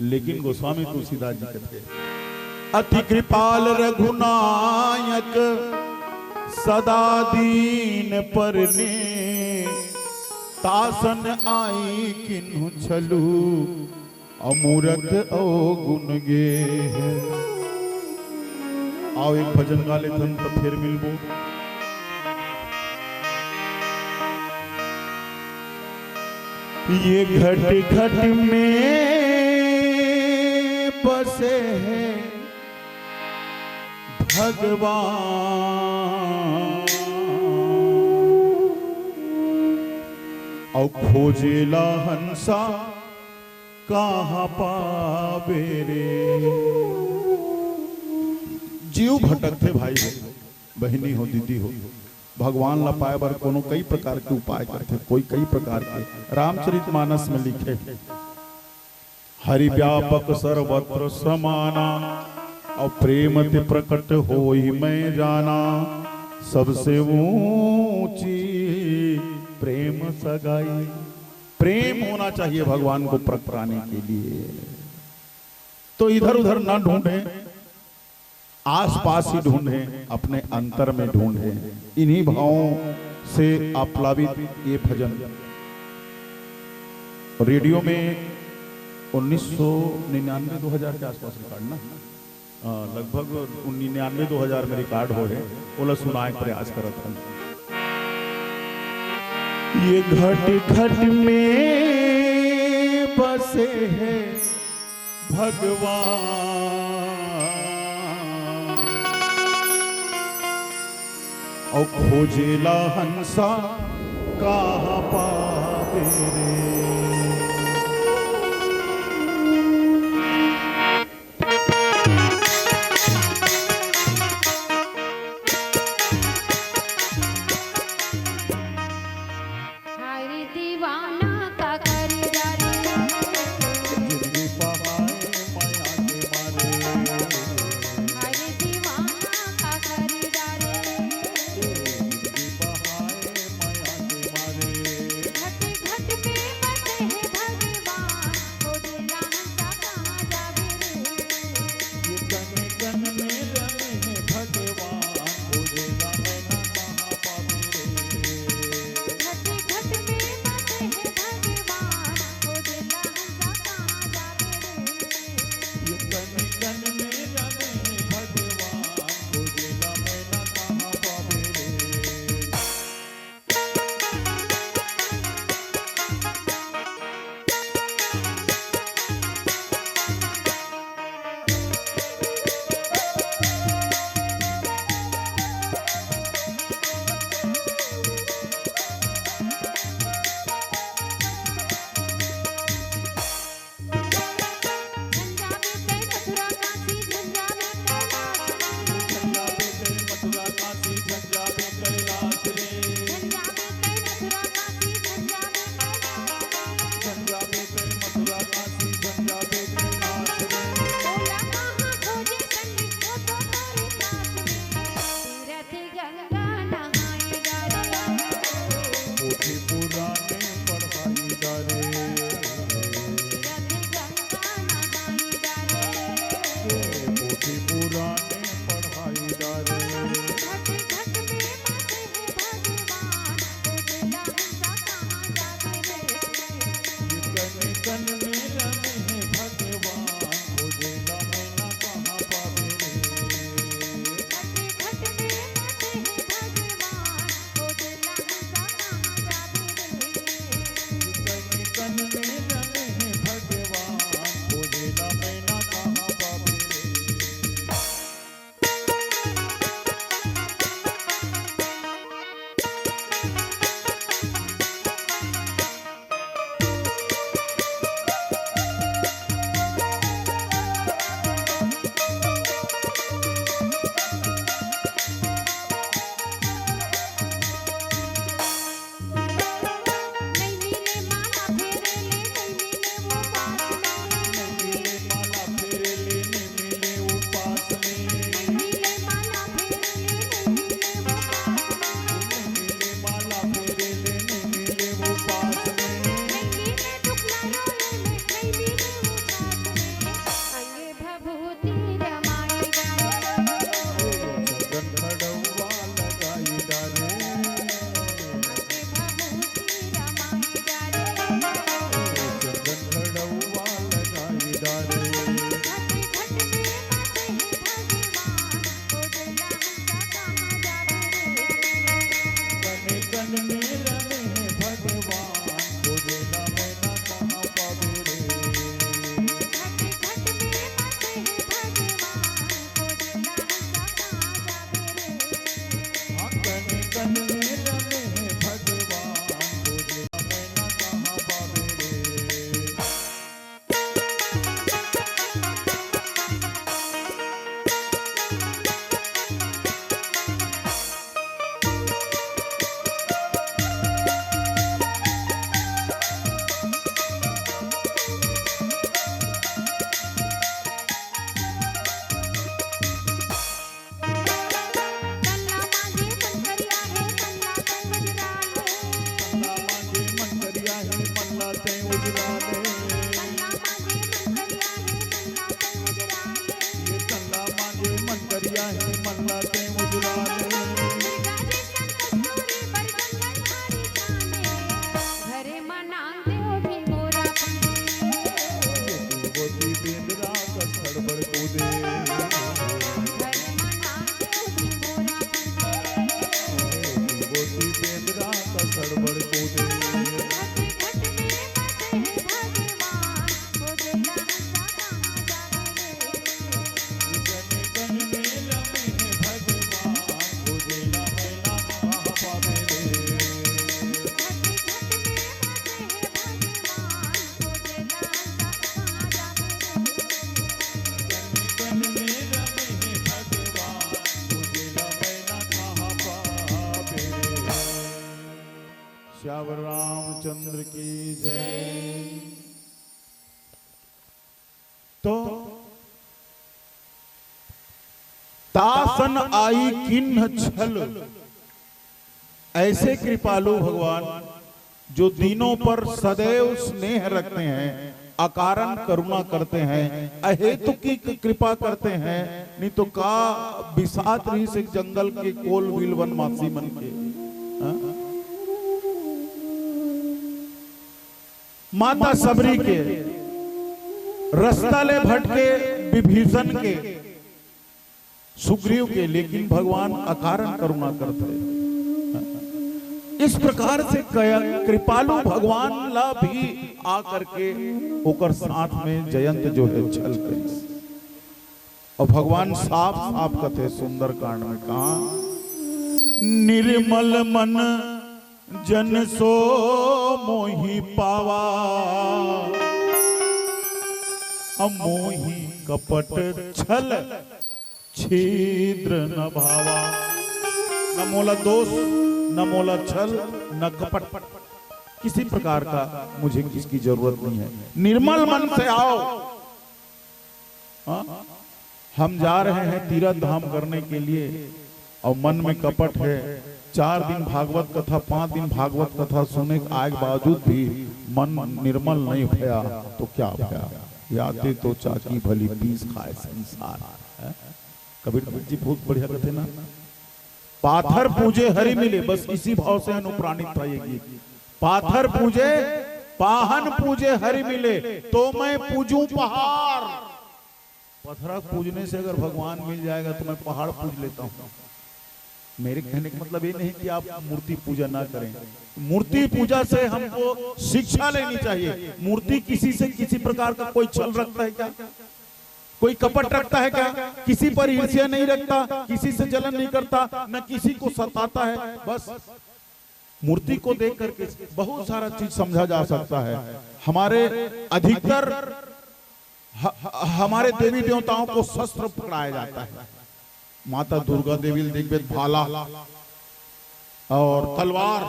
लेकिन गोस्वामी तुलसीदास जी कहते, अति कृपाल रघुनायक सदा दीन पर ने, तासन आई किन्हु छलु अमूरख अवगुण गेह। आओ एक भजन गा लेथन त फेर मिलबो। ये घट घट में बसे हैं भगवान, अउ खोजेला हंसा कहाँ पावे रे। जीव भटकथे भाई हो, बहिनी हो, दीदी हो, भगवान ला पाए बर कोनो कई प्रकार के उपाय करथे, कोई कई प्रकार के। रामचरित मानस में लिखे, हरि व्यापक सर्वत्र समाना, अउ प्रेम ते प्रकट होई मैं जाना, सबसे ऊंची प्रेम सगाई। प्रेम होना चाहिए भगवान को प्रकट कराने के लिए। तो इधर उधर ना ढूंढें, आसपास ही ढूंढें, अपने अंतर में ढूंढें। इन्हीं भावों से आप्लावित ये भजन रेडियो में उन्नीस सौ निन्यानवे दो हज़ार के आसपास रिकॉर्ड ना, अ, लगभग निन्यानवे दो हज़ार में रिकॉर्ड होए हे, ओला सुनाए के प्रयास करत हन। ये घट घट में बसे हे भगवान, अउ खोजेला हंसा कहाँ पावे रे। हाय रे दीवाना का करी डारे। जिंदगी पहाए मया के मारे। हाय रे दीवाना का करी डारे। जिंदगी पहाए मया के मारे। घट घट में बसे हे भगवान, खोजेला हंसा कहाँ जावे रे। ये कन कन में रमे हे भगवान, खोजेला मैना कहाँ पावे रे। घट घट में बसे हे भगवान, खोजेला हंसा कहाँ जावे रे। ये कन कन में रमे हे भगवान, खोजेला मैना कहाँ पावे रे। झंझावे तै मथुरा काशी, झंझावे कैलाश रे। झंझावे तै मथुरा काशी, झंझावे कैलाश रे। झंझावे तै मथुरा काशी, झंझावे कैलाश रे। झंझावे तै मथुरा काशी, झंझावे कैलाश रे। बोला कहाँ खोजे संगी, वो तो तोरे पास में। तीरथ गंगा नहाई डारे। पोथी पुराने पढ़ाई डारे। तीरथ गंगा नहाई डारे। ए, पोथी पुराने पढ़ाई डारे। घट घट में बसे हे भगवान, खोजेला हंसा कहाँ जावे रे। ये कन कन में रमे हे भगवान, खोजेला मैना कहाँ पावे रे। घट घट में बसे हे भगवान, खोजेला हंसा कहाँ जावे रे। कन कन में रमे हे भगवान, खोजेला मैना कहाँ पावे रे। नहीं मिले माला फेरे ले, नहीं मिले वो पास में। नहीं मिले माला फेरे ले, नहीं मिले वो पास में। नहीं मिले माला फेरे ले, नहीं मिले वो पास में। नहीं मिले माला फेरे ले, नहीं मिले वो पास में। नहीं मिले दुख ना रोए में, नहीं मिले वो साथ में। अंगे भभूति रमाई डारे। चंदन खड़ौआ लगाई डारे। अंगे भभूति रमाई डारे। चंदन खड़ौआ लगाई डारे। घट घट में बसे हे भगवान, खोजेला हंसा कहाँ जावे रे। कन कन में रमे हे भगवान, खोजेला मैना कहाँ पावे रे। घट घट में बसे हे भगवान, खोजेला हंसा कहाँ जावे रे। हाँ, कन कन में रमे हे भगवान, खोजेला मैना कहाँ पावे रे। तल्ला मांझे मन करिया हे, तल्ला तै उजरा ले। तल्ला मांझे मन करिया हे, मल्ला तै उजरा ले। तल्ला मांझे मन करिया हे, मल्ला तै उजरा ले। ये तल्ला मांझे मन करिया हे, मल्ला तै उजरा ले। मिर्गा जैसन कस्तूरी बर जंगल झाड़ी छाने। घरे मनांग देव भी मोरा पूजे। ये दूगो दी बेंदरा कस खड़बड़ कूदे। की जय। तो तासन आई किन्ह छल, ऐसे कृपालु भगवान जो दीनों पर सदैव स्नेह रखते हैं, अकारण करुणा करते हैं, अहेतु की कृपा करते हैं। नहीं तो का बिसात रहिस एक जंगल के कोल बिल वन मासी मन के। हाँ? माता सबरी के, रस्ता ले भटके विभीषण के, सुग्रीव के, लेकिन भगवान अकारण करुणा करते हैं। इस प्रकार से कया-, कृपालु भगवान ला भी आ करके ओकर साथ में जयंत जो है छल करिस। और भगवान साफ साफ कथे सुंदरकांड में, कहा, "निर्मल मन जन सो मोहि पावा, अमोहि कपट छल छिद्र न भावा।" न मोला दोष, न मोला छल, न कपट, किसी प्रकार का मुझे किसकी जरूरत नहीं है। निर्मल मन से आओ। हाँ? हम जा रहे हैं तीरथ धाम करने के लिए और मन में कपट है। चार दिन भागवत कथा, पांच दिन भागवत कथा सुने के आए के बावजूद भी मन निर्मल नहीं भया, तो क्या भया? याते तो चाकी भली पीस खाए संसार। हैं? कबीर जी बहुत बढ़िया कथे ना, "पाथर पूजे हरि मिले।" बस इसी भाव से अनुप्राणित था ये गीत। "पाथर पूजे, पाहन पूजे हरि मिले, तो मैं पूजूं पहाड़।" पथरा पूजने से अगर भगवान मिल जाएगा तो मैं पहाड़ पूज लेता हूँ। मेरे कहने का मतलब ये नहीं कि आप मूर्ति पूजा ना करें। मूर्ति पूजा से हमको शिक्षा लेनी चाहिए। मूर्ति किसी से किसी प्रकार का कोई छल रखता है क्या? कोई कपट रखता है क्या? किसी पर ईर्ष्या नहीं रखता, किसी से जलन नहीं करता, न किसी को सताता है। बस मूर्ति को देख करके बहुत सारा चीज समझा जा सकता है। हमारे अधिकतर ह-, हमारे देवी देवताओं को शस्त्र पकड़ाया जाता है। माता दुर्गा देवी ल देखबे त भाला और तलवार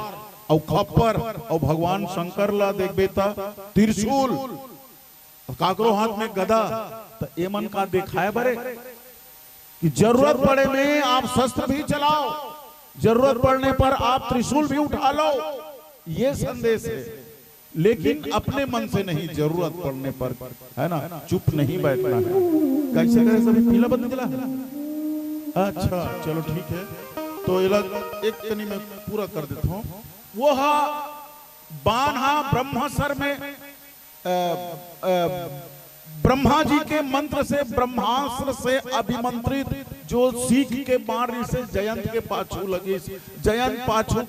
और खप्पर, और भगवान शंकर ला देखबे त त्रिशूल, और काकरो हाथ में गदा। तो एमन का दिखाए बरे कि जरूरत पड़े में आप शस्त्र भी चलाओ, जरूरत पड़ने पर आप त्रिशूल भी उठा लो, ये संदेश है। लेकिन अपने मन से नहीं, जरूरत पड़ने पर, है ना, चुप नहीं बैठना है। कैसे करे सभी, पीला बत्ती जला है? अच्छा, चलो ठीक है। तो एला एक कनी में पूरा कर देता हूँ। वो हा बाण हा ब्रह्मसर में, अ, अ, ब्रह्मा जी के मंत्र से, ब्रह्मास्त्र से अभिमंत्रित जो सीख के बाण से जयंत के पाछू लगिस, जयंत पाछू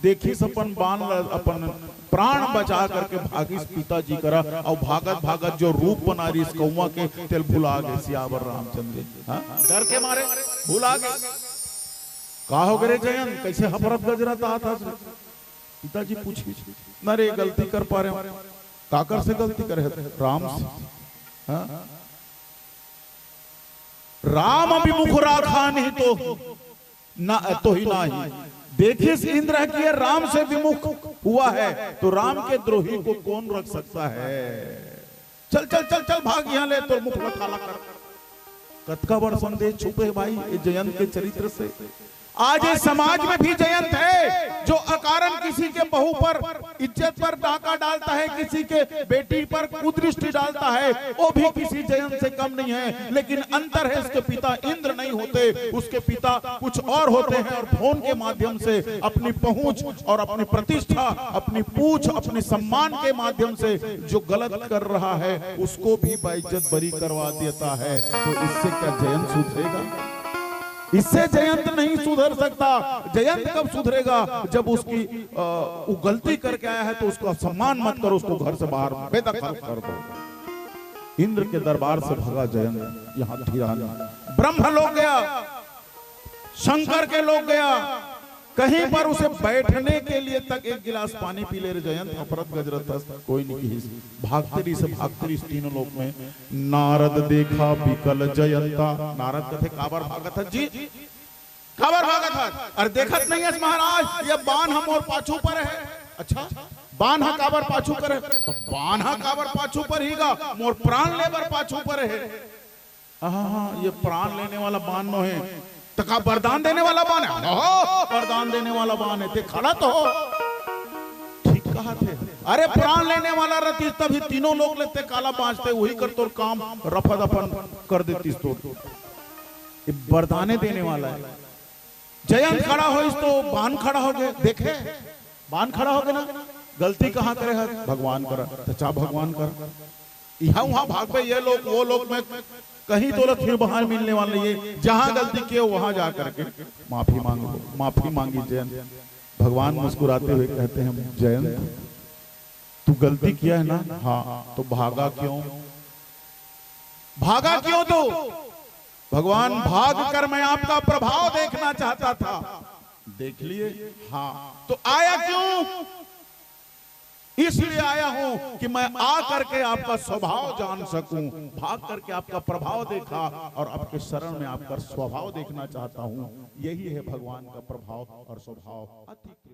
देखिस अपन बाण ल, अपन प्राण बचा करके भागिस पिताजी करा, और भागत भागत जो रूप बना रहिस कौवा के, तेल भुला गे सियावर रामचंद्र। हाँ? डर के मारे भुला गे। का हो गे रे जयंत, कैसे हफरत गजरत आत हस? पिताजी पूछिस, "न रे, गलती कर पारे हँव।" "काकर से गलती करे हस?" "राम से।" हाँ? "राम विमुख राखा नहीं तो ना, तो ही नाही।" देखिस इंद्र कि ये राम से विमुख हुआ है, तो राम के द्रोही को कौन रख सकता है? चल, चल, चल, चल, भाग यहाँ ले, तोर मुख ला काला कर। कतका बड़ संदेश छुपे हे भाई, ये जयंत के चरित्र से। आज ये समाज में भी जयंत है, जो अकारण किसी के बहू पर, इज्जत पर डाका डालता है, किसी के बेटी पर कुदृष्टि डालता है, वो भी किसी जयंत से कम नहीं है। लेकिन अंतर है, उसके पिता इंद्र नहीं होते, उसके पिता कुछ और होते हैं, और फोन के माध्यम से अपनी पहुंच और अपनी प्रतिष्ठा, अपनी पूछ, अपने सम्मान के माध्यम से जो गलत कर रहा है, उसको भी बेइज्जत बरी करवा देता है। तो इससे क्या जयंत सुधरेगा? इससे जयंत नहीं सुधर सकता। जयंत कब सुधरेगा? जब उसकी, अ, वो गलती करके आया है तो उसका सम्मान मत करो, उसको घर से बाहर बेदखल कर दो। इंद्र के दरबार से भगा जयंत, यहाँ ठिकाना ब्रह्म लोक गया, शंकर के लोक गया, कहीं पर उसे बैठने के लिए तक एक गिलास पानी पी ले रे जयंत, हफरत गजरत हस, कोई नहीं किहिस। भागते रहिस, भागते रहिस तीनों लोक में। नारद देखा बिकल जयंता। नारद कथे, "काबर भागत हस जी? काबर भागत हस? अरे देखत नहीं हस महाराज, ये बाण ह मोर पाछू पर है।" "अच्छा, बान ह काबर पाछू करे? त बान ह काबर पाछू परही गा? मोर प्राण ले बर पाछू परे हे। हाँ, हाँ, ये प्राण लेने वाला बान नो हे। त का वरदान देने वाला बान हे? हो, वरदान देने वाला बान हे। ते खड़ा तो हो। ठीक कहा थे। अरे, प्राण लेने वाला रतिस, तभी तीनों लोक ले ते काला बांचते, वही कर तोर काम रफा दफन कर देतिस तोर। ये वरदाने देने वाला हे। जयंत खड़ा होइस तो बान खड़ा हो गए। देखे, बान खड़ा हो गए ना। गलती कहाँ करे हस? भगवान करा। त चा भगवान करा। यहाँ वहाँ भागबे, ये लोक वो लोक में, कहीं तोला फिर बाहर मिलने वाला नहीं है। जहाँ गलती किए, वहाँ जा करके माफी मांगो, माफी मांगी जयंत। भगवान मुस्कुराते हुए कहते हैं, जयंत, तू गलती किया है ना? हाँ। तो भागा क्यों? भागा क्यों तू? भगवान, भाग कर मैं आपका प्रभाव देखना चाहता था। देख लिए? हाँ। तो आया क्यों? इसलिए आया हूं कि मैं आ करके आपका स्वभाव जान सकूं, भाग करके आपका प्रभाव देखा और आपके शरण में आपका स्वभाव देखना चाहता हूं। यही है भगवान का प्रभाव और स्वभाव। अति